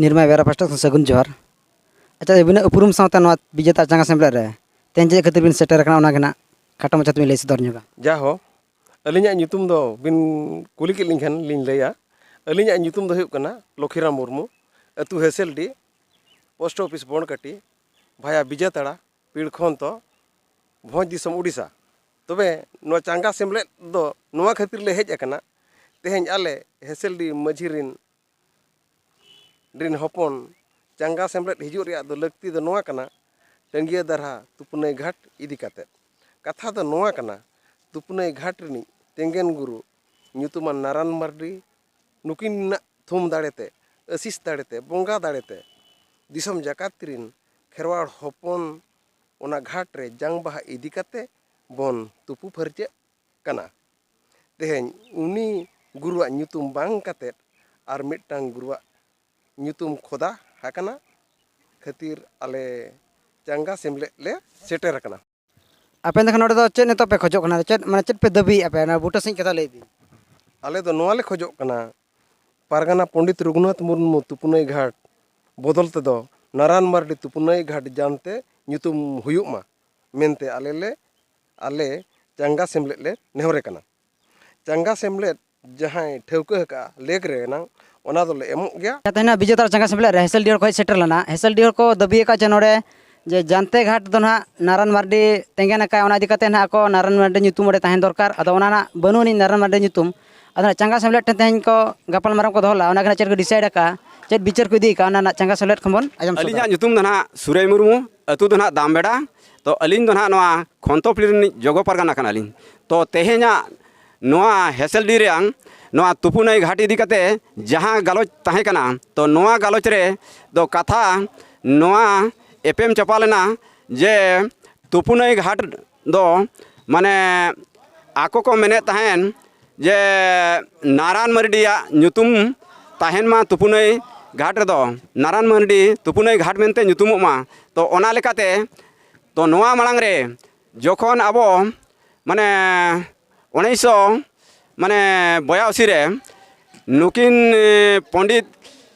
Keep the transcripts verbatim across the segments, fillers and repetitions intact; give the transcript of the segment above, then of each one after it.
ᱱᱤᱨᱢᱟᱭ ᱵᱮᱨᱟ ᱯᱟᱥᱴᱟ ᱠᱷᱚᱱ ᱥᱟᱹᱜᱩᱱ ᱡᱚᱦᱟᱨ᱾ ᱟᱪᱪᱷᱟ, ᱟᱹᱵᱤᱱᱟᱜ ᱩᱯᱨᱩᱢ ᱥᱟᱶᱛᱮ ᱱᱚᱣᱟ ᱵᱤᱡᱮᱛᱟ ᱪᱟᱸᱜᱟ ᱥᱮᱢᱞᱮᱫ ᱨᱮ ᱛᱮᱦᱮᱧ ᱪᱮᱫ ᱠᱷᱟᱹᱛᱤᱨ ᱵᱤᱱ ᱥᱮᱴᱮᱨ ᱟᱠᱟᱱᱟ, ᱚᱱᱟ ᱜᱮ ᱱᱟᱜ ᱠᱷᱟᱴᱚ ᱢᱟᱪᱷᱟ ᱛᱮᱵᱤᱱ ᱞᱟᱹᱭ ᱥᱚᱫᱚᱨ ᱧᱚᱜᱟ᱾ ᱡᱟᱦᱳ, ᱟᱹᱞᱤᱧᱟᱜ ᱧᱩᱛᱩᱢ ᱫᱚ ᱵᱤᱱ ᱠᱩᱞᱤ ᱠᱮᱫ ᱞᱤᱧ ᱠᱷᱟᱱ ᱞᱤᱧ ᱞᱟᱹᱭᱟ᱾ ᱟᱹᱞᱤᱧᱟᱜ ᱧᱩᱛᱩᱢ ᱫᱚ ᱦᱩᱭᱩᱜ ᱠᱟᱱᱟ ᱞᱚᱠᱷᱤᱨᱟᱢ ᱢᱩᱨᱢᱩ, ᱟᱹᱛᱩ ᱦᱮᱥᱮᱞᱰᱤ, ᱯᱳᱥᱴ ᱚᱯᱷᱤᱥ ᱵᱚᱲᱠᱟᱴᱤ, ᱵᱷᱟᱭᱟ ᱵᱤᱡᱮᱛᱟᱲᱟ, ᱯᱤᱲ ᱠᱷᱚᱱ ᱛᱚ, ᱵᱷᱚᱸᱡᱽ ᱫᱤᱥᱚᱢ ᱩᱰᱤᱥᱟ᱾ ᱛᱚᱵᱮ ᱱᱚᱣᱟ ᱪᱟᱸᱜᱟ ᱥᱮᱢᱞᱮᱫ ᱫᱚ ᱱᱚᱣᱟ ᱠᱷᱟᱹᱛᱤᱨ ᱞᱮ ᱦᱮᱡ ᱟᱠᱟᱱᱟ, ᱛᱮᱦᱮᱧ ᱟᱞᱮ ᱦᱮᱥᱮᱞᱰᱤ ᱢᱟᱹᱡᱷᱤ ᱨᱤᱱ, ᱨᱤᱱ ᱦᱚᱯᱚᱱ ᱪᱟᱸᱜᱟ ᱥᱮᱢᱞᱮᱫ ᱦᱤᱡᱩᱜ ᱨᱮᱭᱟᱜ ᱫᱚ ᱞᱟᱹᱠᱛᱤ ᱫᱚ ᱱᱚᱣᱟ ᱠᱟᱱᱟ, ᱴᱟᱺᱜᱤᱭᱟᱹ ᱫᱟᱨᱦᱟ ᱛᱩᱯᱱᱟᱹᱭ ᱜᱷᱟᱴ ᱤᱫᱤ ᱠᱟᱛᱮᱫ᱾ ᱠᱟᱛᱷᱟ ᱫᱚ ᱱᱚᱣᱟ ᱠᱟᱱᱟ, ᱛᱩᱯᱱᱟᱹᱭ ᱜᱷᱟᱴ ᱨᱤᱱᱤᱡ ᱛᱮᱸᱜᱮᱱ ᱜᱩᱨᱩ ᱧᱩᱛᱩᱢᱟᱱ ᱱᱟᱨᱟᱱ ᱢᱟᱨᱰᱤ, ᱱᱩᱠᱤᱱᱟᱜ ᱛᱷᱩᱢ ᱫᱟᱲᱮᱛᱮ, ᱟᱹᱥᱤᱥ ᱫᱟᱲᱮᱛᱮ, ᱵᱚᱸᱜᱟ ᱫᱟᱲᱮᱛᱮ ᱫᱤᱥᱚᱢ ᱡᱟᱠᱟᱛ ᱨᱤᱱ ᱠᱷᱮᱨᱣᱟᱲ ᱦᱚᱯᱚᱱ ᱚᱱᱟ ᱜᱷᱟᱴ ᱨᱮ ᱡᱟᱝ ᱵᱟᱦᱟ ᱤᱫᱤ ᱠᱟᱛᱮ ᱵᱚᱱ ᱛᱩᱯᱩ ᱯᱷᱟᱹᱨᱪᱟᱹᱜ ᱠᱟᱱᱟ᱾ ᱛᱮᱦᱮᱧ ᱩᱱᱤ ᱜᱩᱨᱩᱣᱟᱜ ᱧᱩᱛᱩᱢ ᱵᱟᱝ ᱠᱟᱛᱮᱫ ᱟᱨ ᱢᱤᱫᱴᱟᱝ ᱜᱩᱨᱩᱣᱟᱜ ᱧᱩᱛᱩᱢ ᱠᱷᱚᱫᱟ ᱟᱠᱟᱱᱟ ᱠᱷᱟᱹᱛᱤᱨ ᱟᱞᱮ ᱪᱟᱸᱜᱟ ᱥᱮᱢᱞᱮᱫ ᱞᱮ ᱥᱮᱴᱮᱨ ᱟᱠᱟᱱᱟ᱾ ᱟᱯᱮ ᱮᱱᱠᱷᱟᱱ ᱱᱚᱰᱮ ᱫᱚ ᱪᱮᱫ ᱱᱤᱛᱚᱜ ᱯᱮ ᱠᱷᱚᱡᱚᱜ ᱠᱟᱱᱟ? ᱪᱮᱫ, ᱢᱟᱱᱮ, ᱪᱮᱫ ᱯᱮ ᱫᱟᱹᱵᱤᱭᱮᱫᱼᱟ ᱯᱮ? ᱚᱱᱟ ᱵᱩᱴᱟᱹ ᱥᱟᱺᱦᱤᱡ ᱠᱟᱛᱷᱟ ᱞᱟᱹᱭ ᱵᱤᱱ᱾ ᱟᱞᱮ ᱫᱚ ᱱᱚᱣᱟ ᱞᱮ ᱠᱷᱚᱡᱚᱜ ᱠᱟᱱᱟ, ᱯᱟᱨᱜᱟᱱᱟ ᱯᱚᱱᱰᱤᱛ ᱨᱚᱜᱷᱩᱱᱟᱛᱷ ᱢᱩᱨᱢᱩ ᱛᱩᱯᱩᱱᱟᱹᱭ ᱜᱷᱟᱴ ᱵᱚᱫᱚᱞ ᱛᱮᱫᱚ ᱱᱟᱨᱟᱱ ᱢᱟᱨᱰᱤ ᱛᱩᱯᱩᱱᱟᱹᱭ ᱜᱷᱟᱴ ᱡᱟᱱᱛᱮ ᱧᱩᱛᱩᱢ ᱦᱩᱭᱩᱜ ᱢᱟ ᱢᱮᱱᱛᱮ ᱟᱞᱮ ᱞᱮ, ᱟᱞᱮ ᱪᱟᱸᱜᱟ ᱥᱮᱢᱞᱮᱫ ᱞᱮ ᱱᱮᱦᱚᱨᱮ ᱠᱟᱱᱟ᱾ ᱪᱟᱸᱜᱟ ᱥᱮᱢᱞᱮᱫ ᱡᱟᱦᱟᱸᱭ ᱴᱷᱟᱹᱣᱠᱟᱹ ᱟᱠᱟᱫᱼᱟ ᱞᱮᱠ ᱨᱮ ᱮᱱᱟᱝ, ᱚᱱᱟ ᱫᱚᱞᱮ ᱮᱢᱚᱜ ᱜᱮᱭᱟ᱾ ᱛᱮᱦᱮᱧ ᱱᱟᱜ ᱵᱤᱡᱮᱛᱟ ᱪᱟᱸᱜᱟ ᱥᱮᱢᱞᱮᱫ ᱨᱮ ᱦᱮᱥᱮᱞᱰᱤᱦᱟᱹᱲ ᱠᱷᱚᱱ ᱦᱮᱡ ᱥᱮᱴᱮᱨ ᱞᱮᱱᱟ᱾ ᱦᱮᱥᱮᱞᱰᱤᱦᱟᱹᱲ ᱠᱚ ᱫᱟᱹᱵᱤ ᱟᱠᱟᱫ ᱡᱮ ᱱᱚᱰᱮ ᱡᱮ ᱡᱟᱱᱛᱮ ᱜᱷᱟᱴ ᱫᱚ ᱱᱟᱦᱟᱜ ᱱᱟᱨᱟᱱ ᱢᱟᱨᱰᱤ ᱛᱮᱸᱜᱮᱱ ᱟᱠᱟᱫ, ᱚᱱᱟ ᱤᱫᱤ ᱠᱟᱛᱮ ᱱᱟᱦᱟᱜ ᱟᱠᱚ ᱱᱟᱨᱟᱱ ᱢᱟᱨᱰᱤ ᱧᱩᱛᱩᱢ ᱚᱸᱰᱮ ᱛᱟᱦᱮᱱ ᱫᱚᱨᱠᱟᱨ᱾ ᱟᱫᱚ ᱚᱱᱟ ᱱᱟᱦᱟᱜ ᱵᱟᱹᱱᱩᱜ ᱟᱹᱱᱤᱡ ᱱᱟᱨᱟᱱ ᱢᱟᱨᱰᱤ ᱧᱩᱛᱩᱢ᱾ ᱟᱫᱚ ᱱᱟᱦᱟᱜ ᱪᱟᱸᱜᱟ ᱥᱮᱢᱞᱮᱫ ᱴᱷᱮᱱ ᱛᱮᱦᱮᱧ ᱠᱚ ᱜᱟᱯᱟᱞ ᱢᱟᱨᱟᱣ ᱠᱚ ᱫᱚᱦᱚ ᱞᱮᱫᱼᱟ, ᱚᱱᱟ ᱜᱮ ᱱᱟᱦᱟᱜ ᱪᱮᱫ ᱠᱚ decide ᱟᱠᱟᱫᱼᱟ, ᱪᱮᱫ ᱵᱤᱪᱟᱹᱨ ᱠᱚ ᱤᱫᱤ ᱟᱠᱟᱫᱼᱟ, ᱚᱱᱟ ᱱᱟᱦᱟᱜ ᱪᱟᱸᱜᱟ ᱥᱮᱢᱞᱮᱫ ᱠᱷᱚᱱ ᱵᱚᱱ ᱟᱸᱡᱚᱢ ᱥᱚᱫᱚᱨᱟ᱾ ᱟᱹᱞᱤᱧᱟᱜ ᱧᱩᱛᱩᱢ ᱫᱚ ᱱᱟᱦᱟᱜ ᱥᱩᱨᱟᱹᱭ ᱢᱩᱨᱢᱩ, ᱟᱹᱛᱩ ᱫᱚ ᱱᱟᱦᱟᱜ ᱫᱟᱢᱵᱮᱲᱟ᱾ ᱛᱚ, ᱟᱹᱞᱤᱧ ᱫᱚ ᱱᱟᱦᱟᱜ ᱱᱚᱣᱟ ᱠᱷᱚᱱᱛᱚᱯᱩᱨᱤ ᱨᱤᱱᱤᱡ ᱡᱚᱜᱚ ᱯᱟᱨᱜᱟᱱᱟ ᱠᱟᱱᱟᱞᱤᱧ᱾ ᱛᱚ, ᱛᱮᱦᱮᱧᱟᱜ ᱱᱚᱣᱟ ᱦᱮᱥᱮᱞᱰᱤ ᱨᱮᱭᱟᱝ ᱱᱚᱣᱟ ᱛᱩᱯᱩᱱᱟᱹᱭ ᱜᱷᱟᱴ ᱤᱫᱤ ᱠᱟᱛᱮ ᱡᱟᱦᱟᱸ ᱜᱟᱞᱚᱪ ᱛᱟᱦᱮᱸ ᱠᱟᱱᱟ, ᱛᱚ, ᱱᱚᱣᱟ ᱜᱟᱞᱚᱪ ᱨᱮ ᱫᱚ ᱠᱟᱛᱷᱟ ᱱᱚᱣᱟ ᱮᱯᱮᱢ ᱪᱟᱯᱟᱞ ᱮᱱᱟ ᱡᱮ ᱛᱩᱯᱩᱱᱟᱹᱭ ᱜᱷᱟᱴ ᱫᱚ, ᱢᱟᱱᱮ, ᱟᱠᱚ ᱠᱚ ᱢᱮᱱᱮᱫ ᱛᱟᱦᱮᱱ ᱡᱮ ᱱᱟᱨᱟᱱ ᱢᱟᱨᱰᱤᱭᱟᱜ ᱧᱩᱛᱩᱢ ᱛᱟᱦᱮᱱ ᱢᱟ ᱛᱩᱯᱩᱱᱟᱹᱭ ᱜᱷᱟᱴ ᱨᱮᱫᱚ, ᱱᱟᱨᱟᱱ ᱢᱟᱨᱰᱤ ᱛᱩᱯᱩᱱᱟᱹᱭ ᱜᱷᱟᱴ ᱢᱮᱱᱛᱮ ᱧᱩᱛᱩᱢᱚᱜ ᱢᱟ᱾ ᱛᱚ, ᱚᱱᱟ ᱞᱮᱠᱟᱛᱮ, ᱛᱚ, ᱱᱚᱣᱟ ᱢᱟᱲᱟᱝ ᱨᱮ ᱡᱚᱠᱷᱚᱱ ᱟᱵᱚ, ᱢᱟᱱᱮ, ᱩᱱᱤᱥᱥᱚ, ᱢᱟᱱᱮ, ᱵᱚᱭᱟᱥᱤ ᱨᱮ ᱱᱩᱠᱤᱱ, ᱮ, ᱯᱚᱱᱰᱤᱛ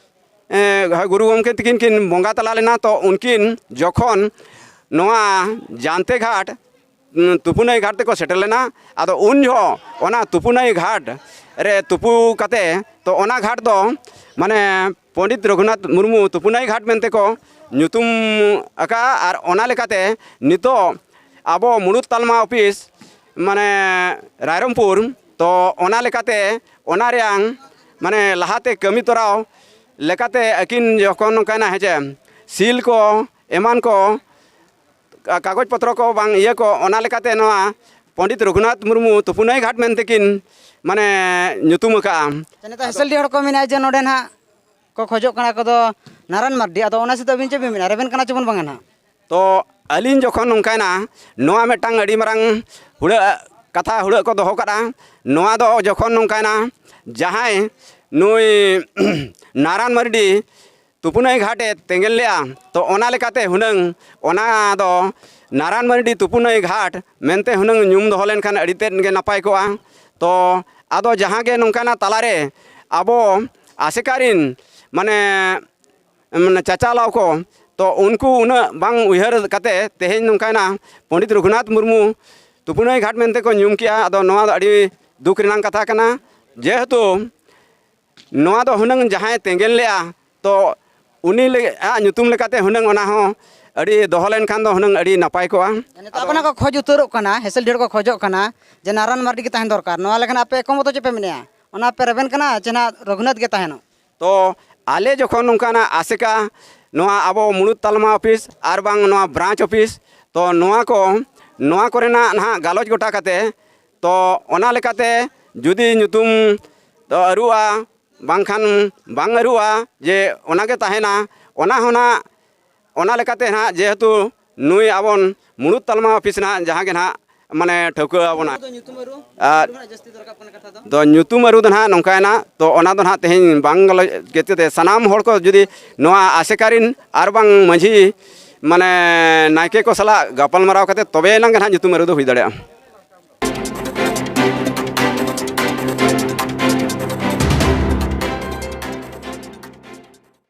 ᱮ, ᱜᱩᱨᱩ ᱜᱚᱢᱠᱮ ᱛᱤᱠᱤᱱ ᱠᱤᱱ ᱵᱚᱸᱜᱟ ᱛᱟᱞᱟ ᱞᱮᱱᱟ, ᱛᱚ ᱩᱱᱠᱤᱱ ᱡᱚᱠᱷᱚᱱ ᱱᱚᱣᱟ ᱡᱟᱱᱛᱮ ᱜᱷᱟᱴ, ᱩᱸ, ᱛᱩᱯᱩᱱᱟᱹᱭ ᱜᱷᱟᱴ ᱛᱮᱠᱚ ᱥᱮᱴᱮᱨ ᱞᱮᱱᱟ, ᱟᱫᱚ ᱩᱱ ᱡᱚᱦᱚᱜ ᱚᱱᱟ ᱛᱩᱯᱩᱱᱟᱹᱭ ᱜᱷᱟᱴ ᱨᱮ ᱛᱩᱯᱩ ᱠᱟᱛᱮ, ᱛᱚ ᱚᱱᱟ ᱜᱷᱟᱴ ᱫᱚ ᱢᱟᱱᱮ ᱯᱚᱱᱰᱤᱛ ᱨᱚᱜᱷᱩᱱᱟᱛᱷ ᱢᱩᱨᱢᱩ ᱛᱩᱯᱩᱱᱟᱹᱭ ᱜᱷᱟᱴ ᱢᱮᱱᱛᱮ ᱠᱚ ᱧᱩᱛᱩᱢ ᱟᱠᱟᱫᱼᱟ᱾ ᱟᱨ ᱚᱱᱟ ᱞᱮᱠᱟᱛᱮ ᱱᱤᱛᱚᱜ ᱟᱵᱚ ᱢᱩᱬᱩᱫ ᱛᱟᱞᱢᱟ ᱚᱯᱷᱤᱥ ᱢᱟᱱᱮ ᱨᱟᱭᱨᱚᱝᱯᱩᱨ, ᱛᱚ ᱚᱱᱟ ᱞᱮᱠᱟᱛᱮ ᱚᱱᱟ ᱨᱮᱭᱟᱝ ᱢᱟᱱᱮ ᱞᱟᱦᱟᱛᱮ ᱠᱟᱹᱢᱤ ᱛᱚᱨᱟᱣ ᱞᱮᱠᱟᱛᱮ ᱟᱹᱠᱤᱱ ᱡᱚᱠᱷᱚᱱ ᱱᱚᱝᱠᱟᱭᱮᱱᱟ, ᱦᱮᱸ ᱪᱮ, ᱥᱤᱞ ᱠᱚ ᱮᱢᱟᱱ ᱠᱚ, ᱠᱟ-, ᱠᱟᱜᱚᱡᱽ ᱯᱚᱛᱨᱚ ᱠᱚ ᱵᱟᱝ ᱤᱭᱟᱹ ᱠᱚ, ᱚᱱᱟ ᱞᱮᱠᱟᱛᱮ ᱱᱚᱣᱟ ᱯᱚᱱᱰᱤᱛ ᱨᱚᱜᱷᱩᱱᱟᱛᱷ ᱢᱩᱨᱢᱩ ᱛᱩᱯᱩᱱᱟᱹᱭ ᱜᱷᱟᱴ ᱢᱮᱱᱛᱮ ᱠᱤᱱ ᱢᱟᱱᱮ ᱧᱩᱛᱩᱢ ᱟᱠᱟᱫᱼᱟ᱾ ᱟᱪᱪᱷᱟ, ᱱᱤᱛᱚᱜ ᱦᱮᱸᱥᱮᱞᱰᱤ ᱦᱚᱲ ᱠᱚ ᱢᱮᱱᱟ ᱡᱮ ᱱᱚᱰᱮ ᱱᱟᱦᱟᱜ ᱠᱚ ᱠᱷᱚᱡᱚᱜ ᱠᱟᱱᱟ ᱠᱚᱫᱚ ᱱᱟᱨᱟᱱ ᱢᱟᱨᱰᱤ, ᱟᱫᱚ ᱚᱱᱟ ᱥᱮᱫ ᱟᱹᱵᱤᱱ ᱪᱮᱫ ᱵᱤᱱ ᱢᱮᱱᱟ, ᱨᱮᱵᱮᱱ ᱠᱟᱱᱟ ᱪᱮᱵᱚᱱ ᱵᱟᱝᱟ ᱱᱟᱦᱟᱜ? ᱛᱚ ᱟᱹᱞᱤᱧ ᱡᱚᱠᱷᱚᱱ ᱱᱚᱝᱠᱟᱭᱮᱱᱟ, ᱱᱚᱣᱟ ᱢᱤᱫᱴᱟᱝ ᱟᱹᱰᱤ ᱢᱟᱨᱟᱝ ᱦᱩᱲᱟᱹᱜ ᱠᱟᱛᱷᱟ, ᱦᱩᱲᱟᱹᱜ ᱠᱚ ᱫᱚᱦᱚ ᱠᱟᱜᱼᱟ᱾ ᱱᱚᱣᱟ ᱫᱚ ᱡᱚᱠᱷᱚᱱ ᱱᱚᱝᱠᱟᱭᱮᱱᱟ, ᱡᱟᱦᱟᱸᱭ ᱱᱩᱭ ᱱᱟᱨᱟᱱ ᱢᱟᱨᱰᱤ ᱛᱩᱯᱩᱱᱟᱹᱭ ᱜᱷᱟᱴᱮ ᱛᱮᱸᱜᱮᱱ ᱞᱮᱜᱼᱟ, ᱛᱚ ᱚᱱᱟ ᱞᱮᱠᱟᱛᱮ ᱦᱩᱱᱟᱹᱝ ᱚᱱᱟ ᱫᱚ ᱱᱟᱨᱟᱱ ᱢᱟᱨᱰᱤ ᱛᱩᱯᱩᱱᱟᱹᱭ ᱜᱷᱟᱴ ᱢᱮᱱᱛᱮ ᱦᱩᱱᱟᱹᱝ ᱧᱩᱢ ᱫᱚᱦᱚ ᱞᱮᱱᱠᱷᱟᱱ ᱟᱹᱰᱤ ᱛᱮᱫ ᱜᱮ ᱱᱟᱯᱟᱭ ᱠᱚᱜᱼᱟ᱾ ᱛᱚ ᱟᱫᱚ ᱡᱟᱦᱟᱸ ᱜᱮ ᱱᱚᱝᱠᱟᱱᱟᱜ ᱛᱟᱞᱟᱨᱮ ᱟᱵᱚ ᱟᱥᱮᱠᱟ ᱨᱤᱱ ᱢᱟᱱᱮ, ᱢᱟᱱᱮ ᱪᱟᱪᱟᱞᱟᱣ ᱠᱚ, ᱛᱚ ᱩᱱᱠᱩ ᱩᱱᱟᱹᱜ ᱵᱟᱝ ᱩᱭᱦᱟᱹᱨ ᱠᱟᱛᱮ ᱛᱮᱦᱮᱧ ᱱᱚᱝᱠᱟᱭᱮᱱᱟ, ᱯᱚᱱᱰᱤᱛ ᱨᱚᱜᱷᱩᱱᱟᱛᱷ ᱢᱩᱨᱢᱩ ᱛᱩᱯᱩᱱᱟᱹᱭ ᱜᱷᱟᱴ ᱢᱮᱱᱛᱮ ᱠᱚ ᱧᱩᱢ ᱠᱮᱜᱼᱟ᱾ ᱟᱫᱚ ᱱᱚᱣᱟ ᱫᱚ ᱟᱹᱰᱤ ᱫᱩᱠ ᱨᱮᱱᱟᱜ ᱠᱟᱛᱷᱟ ᱠᱟᱱᱟ, ᱡᱮᱦᱮᱛᱩ ᱱᱚᱣᱟ ᱫᱚ ᱦᱩᱱᱟᱹᱝ ᱡᱟᱦᱟᱸᱭ ᱛᱮᱸᱜᱮᱱ ᱞᱮᱜᱼᱟ, ᱛᱚ ᱩᱱᱤ ᱞᱮ-, ᱟᱜ ᱧᱩᱛᱩᱢ ᱞᱮᱠᱟᱛᱮ ᱦᱩᱱᱟᱹᱝ ᱚᱱᱟ ᱦᱚᱸ ᱟᱹᱰᱤ ᱫᱚᱦᱚ ᱞᱮᱱᱠᱷᱟᱱ ᱫᱚ ᱦᱩᱱᱟᱹᱝ ᱟᱹᱰᱤ ᱱᱟᱯᱟᱭ ᱠᱚᱜᱼᱟ᱾ ᱱᱤᱛᱚᱜ ᱟᱵᱚᱱᱟᱜ ᱠᱚ ᱠᱷᱚᱡᱽ ᱩᱛᱟᱹᱨᱚᱜ ᱠᱟᱱᱟ, ᱦᱮᱸᱥᱮᱞ ᱰᱷᱮᱨ ᱠᱚ ᱠᱷᱚᱡᱚᱜ ᱠᱟᱱᱟ ᱡᱮ ᱱᱟᱨᱟᱱ ᱢᱟᱨᱰᱤ ᱜᱮ ᱛᱟᱦᱮᱱ ᱫᱚᱨᱠᱟᱨ᱾ ᱱᱚᱣᱟ ᱞᱮᱠᱷᱟᱱ ᱟᱯᱮ ᱮᱠᱢᱚᱛᱚ ᱪᱮᱫ ᱯᱮ ᱢᱮᱱᱮᱜᱼᱟ? ᱚᱱᱟ ᱯᱮ ᱨᱮᱵᱮᱱ ᱠᱟᱱᱟ ᱪᱮ ᱱᱟᱦᱟᱜ ᱨᱚᱜᱷᱩᱱᱟᱛᱷ ᱜᱮ ᱛᱟᱦᱮᱱᱚᱜ? ᱛᱚ ᱟᱞᱮ ᱡᱚᱠᱷᱚᱱ ᱱᱚᱝᱠᱟᱱᱟᱜ ᱟᱥᱮᱠᱟ, ᱱᱚᱣᱟ ᱟᱵᱚ ᱢᱩᱬᱩᱫ ᱛᱟᱞᱢᱟ ᱚᱯᱷᱤᱥ ᱟᱨ ᱵᱟᱝ ᱱᱚᱣᱟ ᱵᱨᱟᱧᱪ ᱚᱯᱷᱤᱥ, ᱛᱚ ᱱᱚᱣᱟ ᱠᱚ, ᱱᱚᱣᱟ ᱠᱚᱨᱮᱱᱟᱜ ᱱᱟᱦᱟᱜ ᱜᱟᱞᱚᱪ ᱜᱚᱴᱟ ᱠᱟᱛᱮ, ᱛᱚ ᱚᱱᱟ ᱞᱮᱠᱟᱛᱮ ᱡᱩᱫᱤ ᱧᱩᱛᱩᱢ ᱫᱚ ᱟᱹᱨᱩᱜᱼᱟ, ᱵᱟᱝᱠᱷᱟᱱ ᱵᱟᱝ ᱟᱹᱨᱩᱜᱼᱟ, ᱡᱮ ᱚᱱᱟᱜᱮ ᱛᱟᱦᱮᱱᱟ, ᱚᱱᱟ ᱦᱚᱸ ᱱᱟᱜ ᱚᱱᱟ ᱞᱮᱠᱟᱛᱮ ᱱᱟᱜ ᱡᱮᱦᱮᱛᱩ ᱱᱩᱭ ᱟᱵᱚᱱ ᱢᱩᱬᱩᱫ ᱛᱟᱞᱢᱟ ᱚᱯᱷᱤᱥ ᱱᱟᱜ ᱡᱟᱦᱟᱸ ᱜᱮ ᱱᱟᱜ ᱢᱟᱱᱮ ᱴᱷᱟᱹᱣᱠᱟᱹ ᱟᱵᱚᱱᱟ᱾ ᱟᱫᱚ ᱧᱩᱛᱩᱢ ᱟᱹᱨᱩ ᱟᱨ ᱟᱹᱨᱩ ᱱᱟᱜ ᱡᱟᱹᱥᱛᱤ ᱫᱚᱨᱠᱟᱨ ᱠᱟᱱᱟ ᱠᱟᱛᱷᱟ ᱫᱚ᱾ ᱫᱚ ᱧᱩᱛᱩᱢ ᱟᱹᱨᱩ ᱫᱚ ᱱᱟᱜ ᱱᱚᱝᱠᱟᱭᱮᱱᱟ, ᱛᱚ ᱚᱱᱟ ᱫᱚ ᱱᱟᱜ ᱛᱮᱦᱮᱧ ᱵᱟᱝ ᱜᱟᱞᱚᱪ ᱠᱮᱛᱮ ᱛᱮ ᱥᱟᱱᱟᱢ ᱦᱚᱲ ᱠᱚ ᱡᱩᱫᱤ ᱱᱚᱣᱟ ᱟᱥᱮᱠᱟ ᱨᱤᱱ ᱟᱨ ᱵᱟᱝ ᱢᱟᱹᱡᱷᱤ ᱢᱟᱱᱮ ᱱᱟᱭᱠᱮ ᱠᱚ ᱥᱟᱞᱟᱜ ᱜᱟᱯᱟᱞ ᱢᱟᱨᱟᱣ ᱠᱟᱛᱮ ᱛᱚᱵᱮ ᱮᱱᱟᱝ ᱜᱮ ᱱᱟᱜ ᱧᱩᱛᱩᱢ ᱟᱹᱨᱩ ᱫᱚ ᱦᱩᱭ ᱫᱟᱲᱮᱭᱟᱜᱼᱟ᱾